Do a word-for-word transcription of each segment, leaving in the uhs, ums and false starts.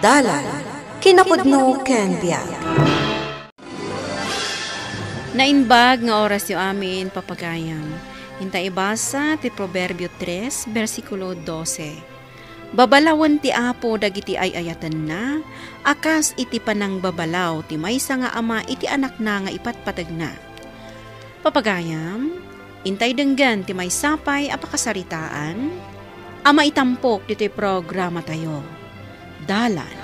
Dalan, kinapudno ken biag. Naimbag nga orasyo amin, papagayam. Inta ibasa ti Proverbio tres, bersikulo dose. Babalawen ti Apo dagiti ay-ayatenna, a kas iti panangbabalaw ti maysa nga ama iti anakna nga ipatpategna. Papagayam, intay denggen ti maysa pay a pakasaritaan a maitampok ditoy programatayo. Dalan,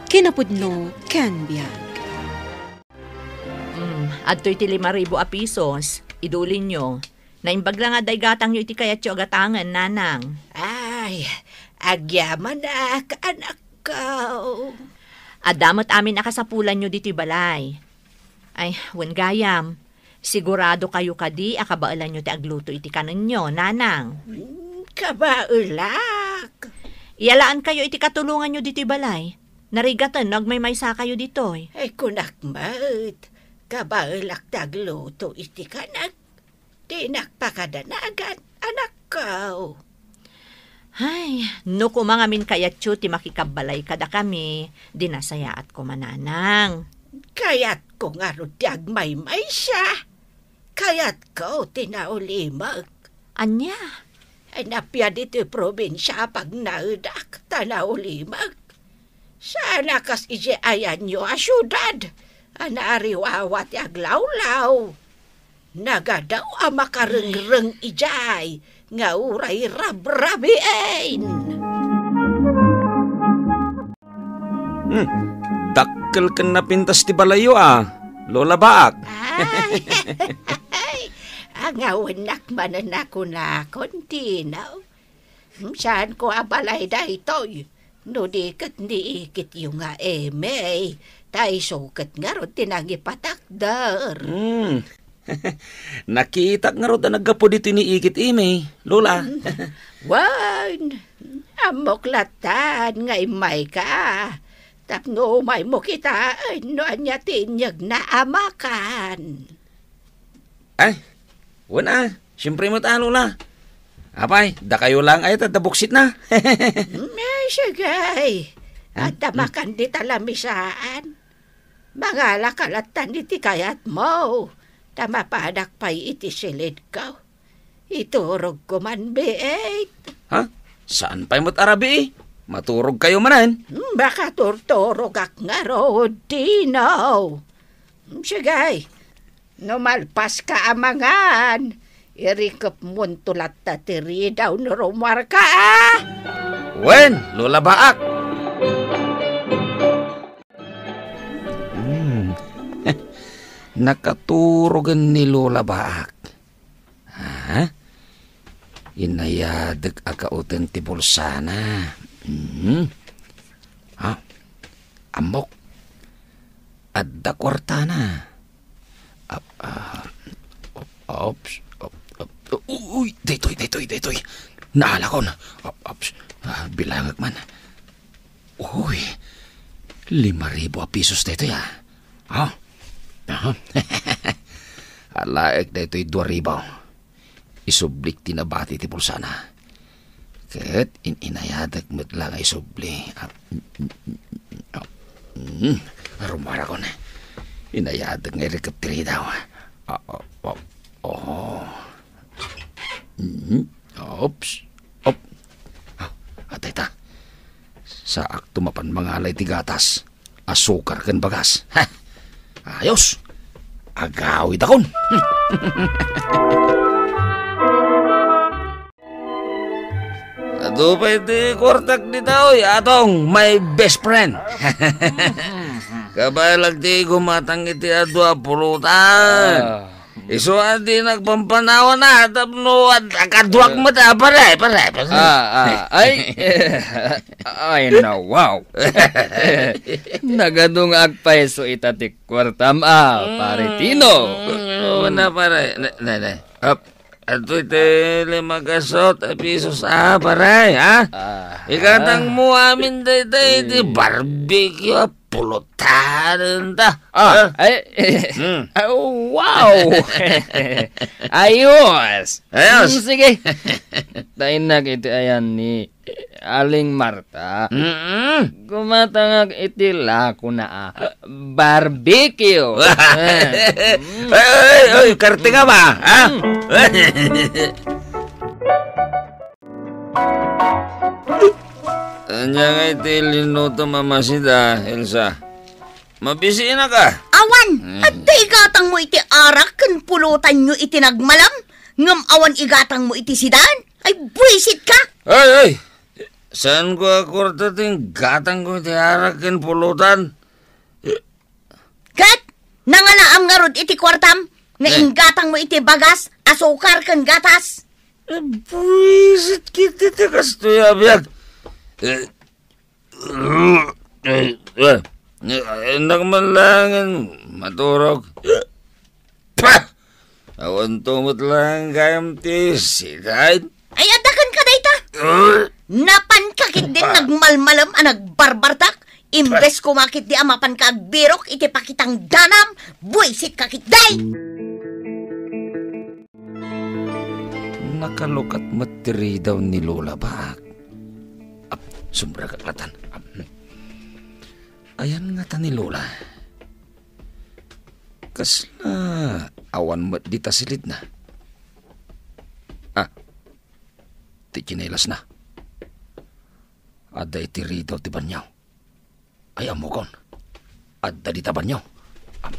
kinapudno, ken biag. Mm, adtoy ti lima ribu a pisos, idulinyo. Naimbag la nga adda igatangyo iti kayatyo a gatangen, nanang. Ay, agyamanak, anakko. Adda met amin a kasapulanyo ditoy balay. Ay, wen gayam, sigurado kayo kadi a kabaelanyo ti agluto iti kanenyo, nanang. Hmm, kabaelak. Iyalaankayo iti katulonganyo ditoy balay. Narigaten no agmaymaysa kayo ditoy. Ay, kunak met, kabaelak ti agluto iti kanek. Dinak pakadanagan, anakko. Ay, no koma ngamin kayatyo ti makikabbalay kadakami, di nasayaat koma, nanang. Kayatko ngarud ti agmaymaysa. Kayatko ti naulimek. Ania? Ay, napia ditoy probinsia a pagnaedak, ta naulimek. Saan a kas idiay ayanyo a siudad a naariwawa ti aglawlaw. Nagadaw a makarengreng idiay nga uray rabrabiin. Hmm, dakkel ken napintas ti balayyo a, Lola Baak. Ay, angawennak manen a kunakon, Tino. Hmm, saanko a balay daytoy. No di ket ni ikityo nga Emey, ta isu ket ngarud ti nangipatakder. Hmm. Nakitak ngarud a naggapu ditoy ni ikit Emey, Lola. Wen, ammok lattan nga immayka. Tapno umaymo kitaen no ania ti inyegna a makan. Ay, wen a, siempre met a, Lola. Apay, dakayo lang ay ta da buksitna. Mm, ay, sige. Adda makan dita lamisaan. Mangalaka lattan iti kayatmo, ta mapanak pay iti silidko. Iturogko man, biit. Ha? Saan pay met a rabii? Maturogkayo manen? Hmm, makaturturogak ngarud, Tino. Hmm, sige. No malpaska a mangan, irikepmonto latta ti ridaw no rumuarka, a? Wen, Lola Baak. Hmm. Nakaturogen ni Lola Baak. Ha? Inayadek a kauten ti bulsana. Mhm. Ha? Ammok. Adda kuartana. Ap-, ah, op-, ops, op-, op-, uy, daytoy, daytoy, daytoy. Naalakon. Op-, ops. Ah, bilangek man. Uy, lima ribu a pisos daytoy, a. Ha? Aha. Alaek daytoy dua ribu. Isublik ti nabati ti bulsana. Ket in-inayadek met la nga isubli. Ah, mm, mm, mm, ah, mm, arumarakon. Inayadek nga irikep ti ridaw. Ah, ah, ah, oh. Mm, oops. Op. Ah, atay ta. Saak to mapan mangalay ti gatas, asukar ken bagas. Ha! Ayos! Agawidakon! Adu pay ti kuartak dita, oy, Atong, my best friend. Kabaelak ti gumatang iti adu a pulutan. Ah. Isu a di nagpampanawan a tapno ad-, akaduak met a, pare, pare, pare. Ah, ah, ay, ay, na, wow. Nagadu nga agpayso ita ti kuartam, ah, pare Tino. Mm, una, pare. Ne, ne, ne. Ap, ato iti lima ka sot a pisos, ah, pare, ha? Ah, igatang mo amin daytoy iti barbecue, ah. Pulutan ta. Ah, ah. Ay. Hmm. Ah, wow! Ayos! Ayos! Hmm, sige. Tainnak iti ayan ni Aling Marta, Mm-mm. gumatangak iti lakona a barbecue. Eh, mm. Ay, ay, ay, karte nga ba, ha? Mm. Ania nga iti linutom a masida, Elsa? Mabisinak a. Awan, Mm. adda igatangmo iti arak ken pulotanyo iti nagmalem, ngem awan igatangmo iti sidan? Ay, buisit ka! Ay, ay! Saan ko a kwarta ti inggatangko iti arak ken pulotan? Ket, nangalaam ngarud iti kwartam nga Eh. inggatangmo iti bagas, asukar, ken gatas? Eh, buisit kiti ti kastoy a biag. Eh, eh, eh, eh, innak man laengen maturog. Pah! Awan tumot lang gayam ti sigaid. Ay, adda kenka dayta. Uh. Napan ka ketdin nagmalmalem a nagbarbartak. Imbes koma ketdi a mapan ka agbirok iti pakitang danam, buisit ka ketdi. Nakalukat met ti ridaw ni Lola Baak. Ap, sumrekak latan. Ap, hmm. Ayan ngata ni Lola. Kasla awan met dita silidna. Ah, ti tsinelasna. Adda iti ridaw ti banio. Ay, ammokon. Adda dita banio. Am-,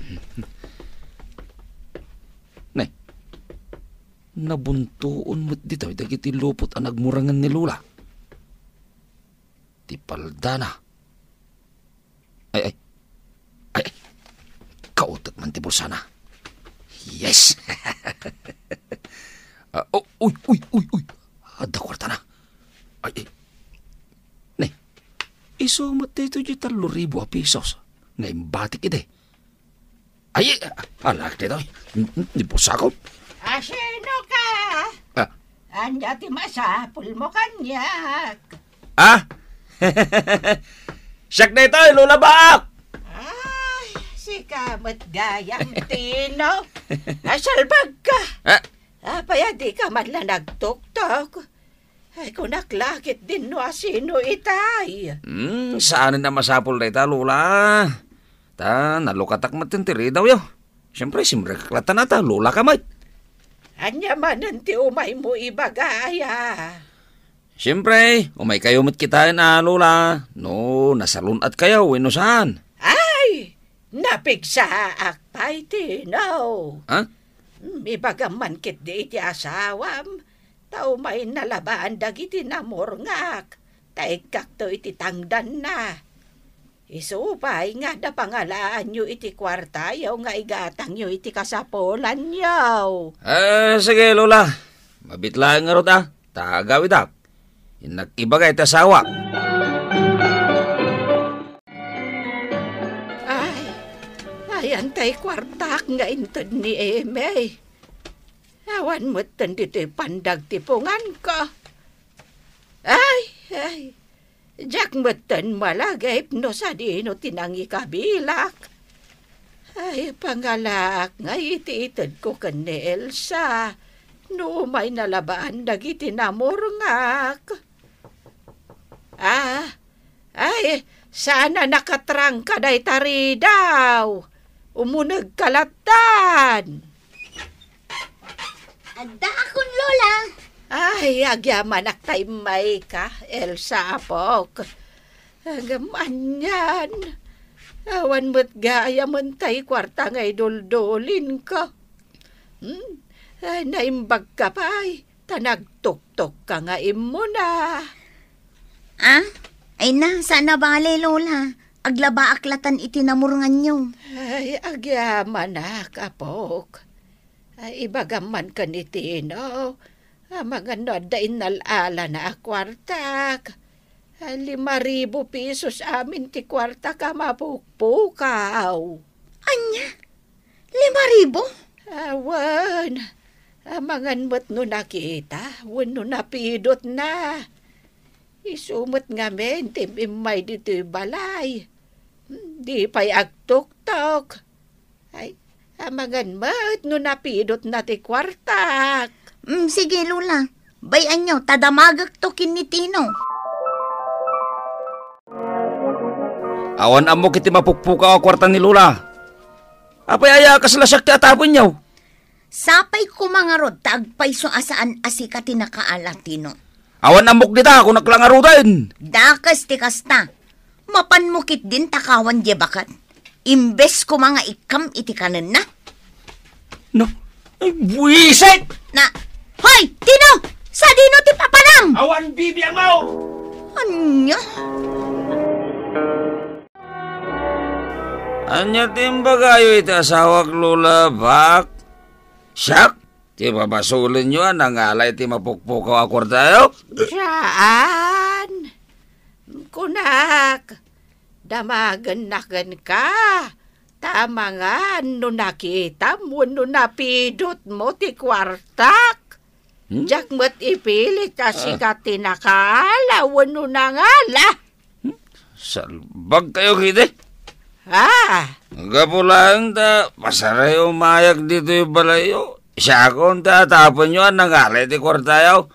ne, nabuntoon met ditoy dagiti lupot a nagmurangen ni Lola. Ti paldana. Ay, ay. Ay, ay. Kautek man ti bulsana. Yes! Ah, oh, uy, uy, uy, uy. Adda kwartana. Ay, ay. Ne, isu met daytoy ti tallo ribu a pesos nga imbatik idi. Ay, alak ditoy. Ni pusakon. Asino ka? Ah. Ania ti masapulmo kaniak? Ah? Siak daytoy, Lola Baak! Ay, sika met gayam, Tino. Asalbag ka. Ah? Apay a di ka man la nagtuktok? Ay, kunak la ketdin no asino itay. Hmm, saanen a masapul dayta, Lola. Ta, nalukatak met ti ridaw yo. Siyempre, simrekak latta ta, Lola ka met. Ania manen ti umaymo ibaga, aya? Siyempre, umay kayo met kitaen a, Lola. No, nasalun-at kayo, wenno saan? Ay! Napigsaak pay, Tino. Ha? Hmm, ibagam man ketdi iti asawam. Ta umay nalabaan dagiti namurngak, ta ikkakto iti tangdanna. Isu pay nga adda pangalaanyo iti kuartayo nga igatangyo iti kasapulanyo. Ah, sige, Lola. Mabit laeng ngarud, a. Ta agawidak. Innak ibaga iti asawak. Ay, ayan tay kuartak nga inted ni Eme. Awan metten ditoy pandag ti punganko. Ay, ay, diak metten malagip no sadino ti nangikabilak. Ay, pangalaak nga iti itedko ken ni Elsa, no umay nalabaan dagiti namurngak. Ah, ay, saan a nakatrangka dayta ridaw. Umunegka lattan. Addaakon, Lola. Ay, agyamanak ta immayka, Elsa, apok. Ngem anian, awan met gayamen tay kuarta nga iduldulinko. Hmm? Ay, naimbagka pay, ta nagtuktokka nga immuna. Ah? Ay na, saan a bale, Lola. Aglabaak latan iti namurnganyo. Ay, agyamanak, apok. Ay, ibagam man ken ni Tino, amangan no adda innal-alana a kuartak. Ay, lima ribu pesos amin ti kuartak a mapukpukaw. Ania? Lima ribu? Awan. Amangan met no nakita wenno napidutna. Isu met ngamin ti immay ditoy balay. Di pay agtuktok. Ay, amangan met no napidutna ti kuartak. Mm, sige, Lola. Bay-anyo, ta damagekto ken ni Tino. Awan ammok iti mapukpukaw a kuarta ni Lola. Apay aya a kasla siak ti atapenyo? Sapay koma ngarud ta agpayso a saan a sika ti nakaala, Tino. Awan ammok dita, kunak la ngaruden. Dakes ti kasta. Mapanmo ketdin takawan diay baket. Imbes koma nga ikkam iti kanenna. No? Ay, buwisit! Na, hoy, Tino! Sadino ti papanam? Awan bibiangmo! Ania? Ania ti imbagayo iti asawak, Lola, bak? Siak? Ti babasolenyo a nangala iti mapukpukaw a kuartayo? Saan? Kunak, damagennak kenka, ta amangan no nakitam wenno napidutmo ti kuartak. Hmm? Diak met ipilit a Ah. sika ti nakaala wenno nangala. Hmm? Salbag kayo, kidi. Ah. Gapu laeng ta, pasarayo umayag ditoy balayyo. Siakon ta, atapenyo a nangala iti kuartayo.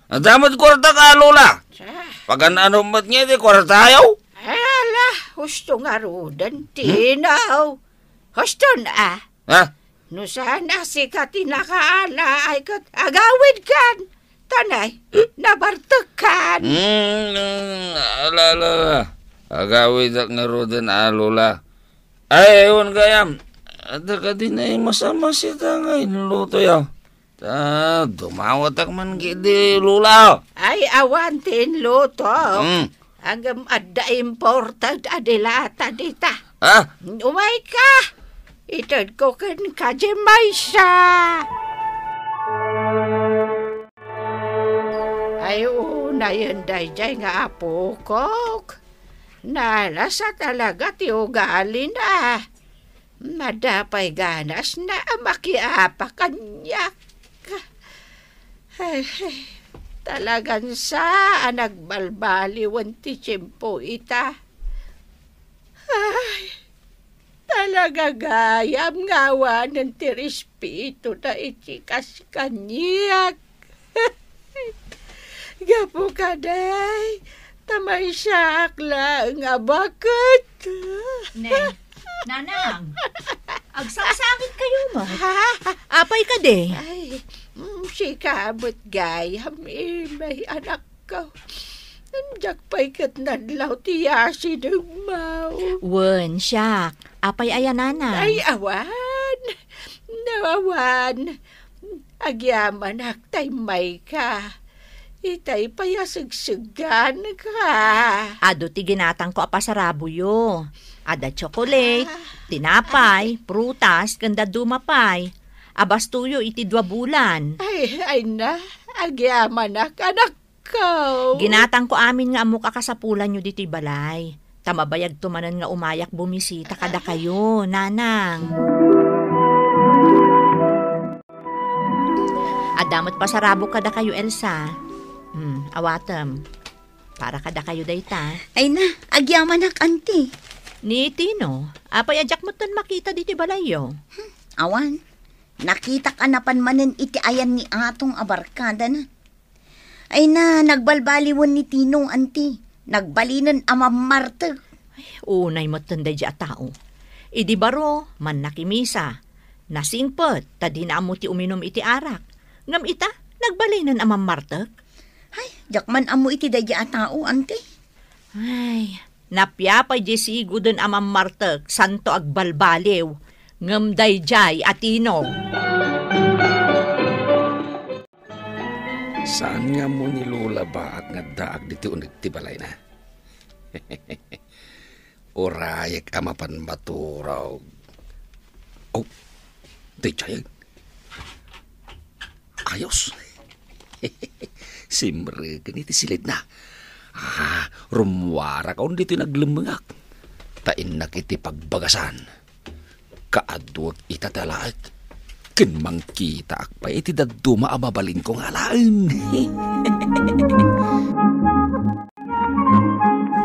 Adda met kuartak, Lola. Ah. Pagan-ano met nga iti kuartayo? Ay, ala, husto ngaruden, Hmm? Tino. Huston, ah. Ha? No saan a sika ti nakaala, ay ket agawidkan. Tanay, nabartekkan. Hmm, ala, ala, ala. Agawidak ngaruden, Lola. Ay, awan gayam. Adda kadi nay masamasita nga inlutoyo. Ta, dumawatak man kidi, Lola. Ay, awan ti inluto. Hmm. Ngem adda imported a dilata dita. Ah? Umayka. Itedko kenka diay maysa. Ay, unayen daydiay nga apokok. Nalasa talaga ti ugalina. Adda pay ganasna a makiapa kaniak. Ay, talagan sa a nagbalbaliwen ti tiempo ita. Ay, talaga gayam nga awanen ti respetona iti kas kaniak. Gapu kadi, ta maysaak laeng a baket. Ne, Nanang, agsangsangit kayo met. Ha? Apay kadi? Ay, mm, sika met gayam, Imay, anakko. Diak pay ket nadlaw ti asidegmo. Wen, siak. Apay aya, Nanang? Ay, awan. No, awan. Agyamanak ta immayka. Itay pay a segsegganka. Adu ti ginatangko a pasaraboyo. Adda tsokolate, Ah. tinapay, prutas, ken dadduma pay. Abastoyo iti dua bulan. Ay, ay na, agyamanak, anakko. Ginatangko amin nga ammok a kasapulanyo ditoy balay. Ta mabayagto manen nga umayak bumisita kadakayo, Nanang. Adda met pasarabok kadakayo, Elsa. Hmm, awatem. Para kadakayo dayta. Ay na, agyamanak, anti. Ni Tino, apay a diak metten makita ditoy balayyo? Hmm, awan. Nakitak a napan manen iti ayan ni Atong a barkadana. Ay na, nagbalbaliwen ni Tino, anti. Nagbalinen a mammartek. Ay, unay metten daydiay a tao. Idi baro, mannakimisa. Nasingpet, ta dina ammo ti uminum iti arak. Ngem ita, nagbalinen a mammartek. Ay, diak man ammo iti daydiay a tao, anti. Ay, napiapay diay siguden a mammartek, santo agbalbaliw. Ngem daydiay a Tino. Saan nga ammo ni Lola baak nga addaak ditoy uneg ti balayna? Urayek a mapan maturog. Oh, daydiay. Ayos. Simreken iti silidna. Ah, rummuarakon ditoy naglemmengak. Ta innak iti pagbagasan. Kaaduek ita ti alaek. Ken mangkitaak pay iti dadduma a mabalinko nga alaen.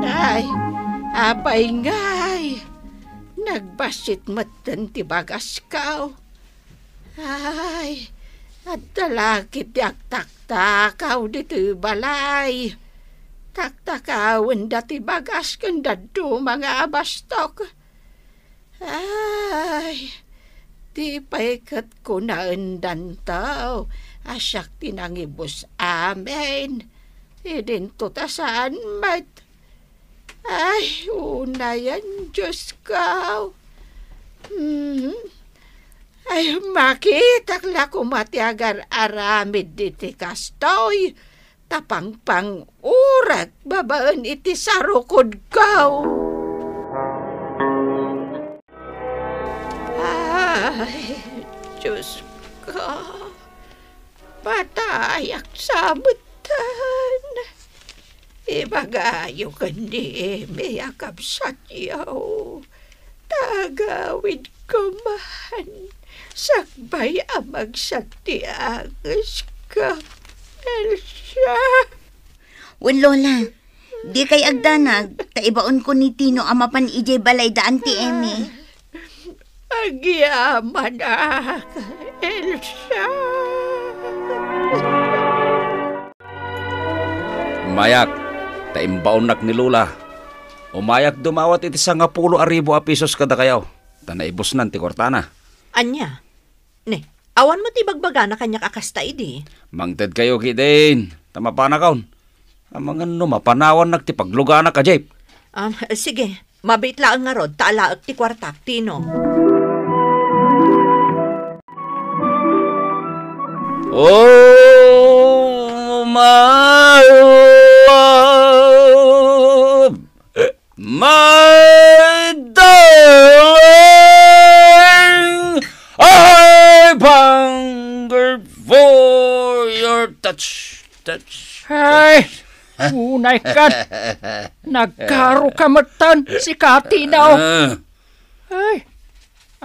Nay, apay ngay? Nagbassit metten ti bagasko. Ay, adda la ketdi agtaktakaw ditoy balay. Taktakawenda ti bagas ken dadduma nga abastok. Ay, di pay ket kunaendanto a siak ti nangibus amin. Idinto ta saan met. Ay, unayen, Diosko. Mhm. Ay, makitak la koma ti agar-aramid diti kastoy. Ta pangpang-urek babaen iti sarukodko. Ay, Diosko, patayak sa metten. Ibagayo ken ni Emi a kabsatyo. Ta agawidko man, sakbay a magsat ti angesko, Elsa. Wen, Lola, dikay agdanag, ta ibaonko ni Tino a mapan idiay balay da Auntie Emi. Agyamanak, Elsa. Umayak, ta imbaonnak ni Lola. Umayak dumawat iti sangapulo a ribu a pesos kadakayo, ta naibusnan ti kuartana. Ania? Ne, awan met ibagbagana kaniak a kasta idi? Mangtedkayo ketdin, ta mapanakon. Amangan no mapanawannak ti pagluganak a jeep. Ah, sige, mabiit laeng ngarud, ta alaek ti kuartak, Tino. Oh, my love, my darling, I hunger for your touch, touch, ay, touch. Unay kat. Nagkaro ka metten, sika Tino. Ah. Ay,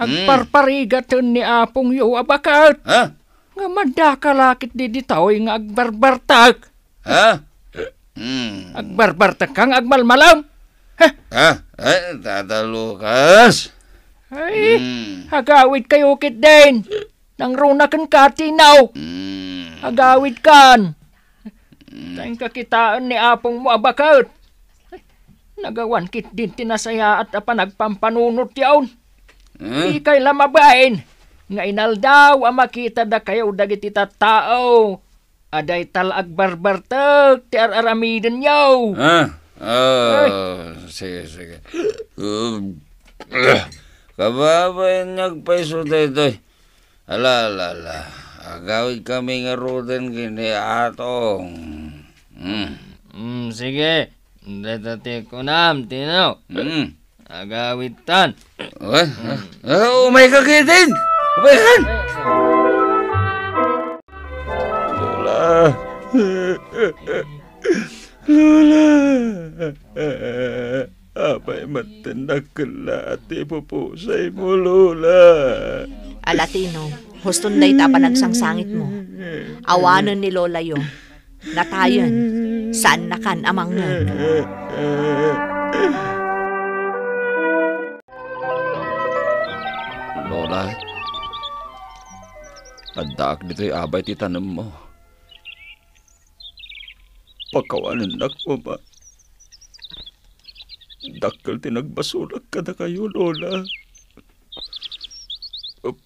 hmm, agparparigaten ni apongyo a baket. Ha? Nga manda ka la ketdi ditoy nga agbarbartek. Ha? Hmm. Agbarbartek ka nga agmalmalem. Ha? Ha? Ay, Tata Lucas. Ay, hmm, agawidkayo ketdin. Nangruna kenka, Tino. Hmm. Agawidkan. Hmm. Ta inka kitaen ni apongmo a baket. Nagawan ketdin ti nasayaat a panagpampanunotyon. Hmm? Dikay la mabain nga inaldaw a makitadakayo dagiti tattao a dayta la agbarbartek ti ar-aramidenyo. Ah, ah, ay, sige, sige. Um, kababain nga agpayso daytoy. Ala, ala, ala. Agawidkami ngaruden ken ni Atong. Hmm. Mm, sige. Dayta ti kunam, Tino. Hmm. Agawidtan. Wen? Ah, umayka ketdin! Umaykan! Lola! Lola! Apay met ti dakkel a ti pupusaymo, Lola? Ala, Tino, huston dayta a panagsangsangitmo. Awanen ni Lolayo. Natayen, saannakan a mangngeg. Lola, addaak ditoy abay ti tanemmo. Pakawanennak koma. Dakkel ti nagbasolak kadakayo, Lola.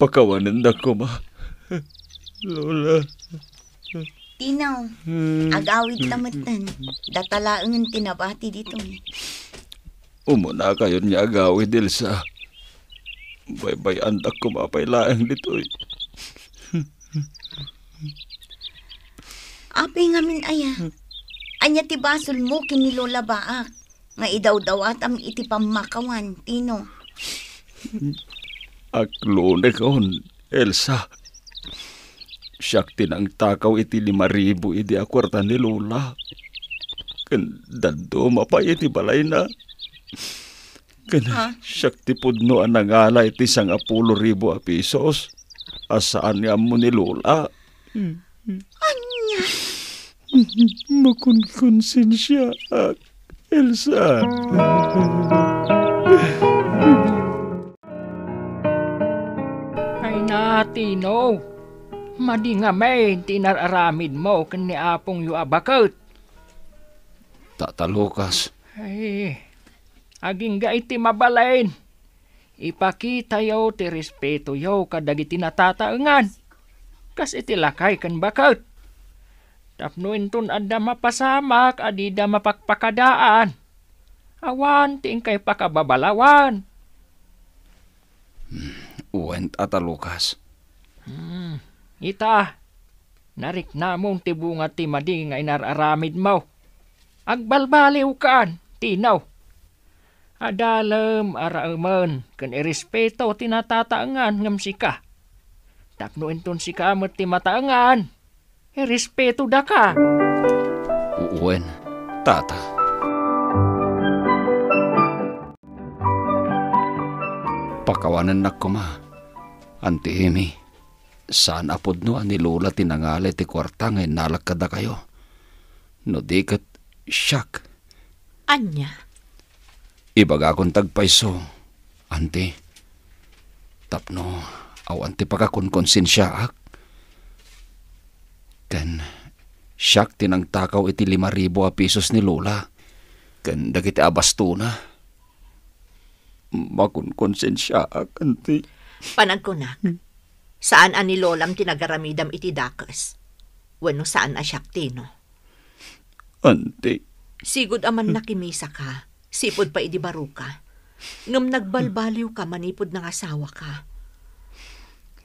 Pakawanennak koma, Lola. Tino, agawidta metten. Data laengen ti nabati ditoy. Umunakayon nga agawid, Elsa. Baybay-andak koma pay laeng ditoy. Apay ngamin aya? Ania ti basolmo ken ni Lola Baak nga idawdawatam iti pammakawan, Tino? Aglonekon, Elsa. Siak ti nangtakaw iti lima ribu idi a kuarta ni Lola. Ken dadduma pay iti balayna. Ken, ha? Siak ti pudno a nangala iti sangapulo ribu a pesos a saan nga ammo ni Lola. Ania? Makonkonsensiaak, Elsa. Ay na, Tino. Madi ngamin ti inar-aramidmo ken ni apongyo a baket. Tata Lucas. Ay, agingga iti mabalin. Ipakitayo ti respetoyo kadagiti natataengan, kas iti lakay ken baket. Tapno inton adda mapasamak a dida mapakpakadaan, awan ti inkay pakababalawan. Hmm, wen, Tata Lucas. Hmm, ita, nariknamon ti bunga ti madi nga inar-aramidmo. Agbalbaliwkan, Tino. Adalem a raemen ken irespeto ti natataengan ngem sika. Tapno inton sika met ti mataengan, irespeto daka. Wen, Tata. Pakawanennak koma, Anti Amy. Saan a pudno a ni Lola ti nangalay ti kuarta nga innalak kadakayo. No di ket siak. Ania? Ibagakon ti agpayso, Anti. Tapno awan ti pakakonkonsensiaak. Ken siak ti nangtakaw iti lima ribu a pesos ni Lola ken dagiti a bastona. Makonkonsensiaak, Anti. Panagkunak, hmm, saan a ni Lolam ti nagaramidam iti dakes? Wenno saan a siak, Tino? Anti. Sigud a mannakimisa ka, sipud pay idi baro ka. Ngem nagbalbaliw ka manipud nangasawa ka.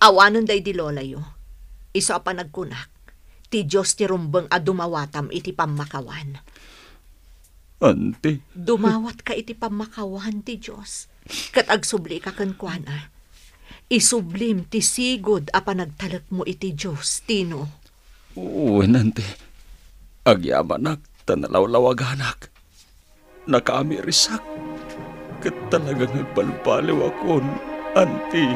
Awanen daydi Lolayo. Isu a panagkunak, ti Dios ti rumbeng a dumawatam iti pammakawan. Anti. Dumawat ka iti pammakawan ti Dios, ket agsubli ka kenkuana. Isublim ti sigud a panagtalekmo iti Dios, Tino. Wen, Anti. Agyamanak ta nalawlawaganak. Nakaamirisak. Ket talaga nga agbalbaliwakon, Anti.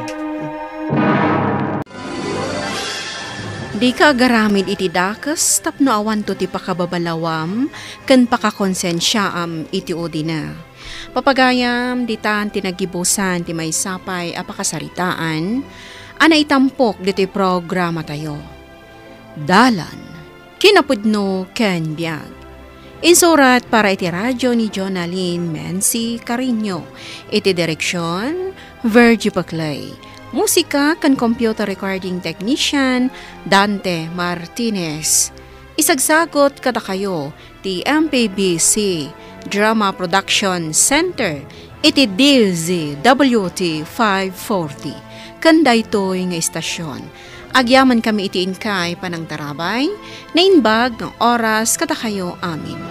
Dika agaramid iti dakes tapno awanto ti pakababalawam ken pakakonsensiaam iti udine. Papagayam, ditan ti naggibusan ti maysa pay a pakasaritaan a naitampok ditoy programatayo. Dalan, kinapudno ken biag. Insurat para iti radio ni Jonalyn Menzi Cariño. Iti direksion, Virgie Paclay. Musika ken computer recording technician, Dante Martinez. Isagsagot kadakayo ti M P B C Drama Production Center iti D Z W T five forty. Ken daytoy nga istasyon, agyamankami iti inkay panangtarabay, naimbag nga oras kadakayo amin.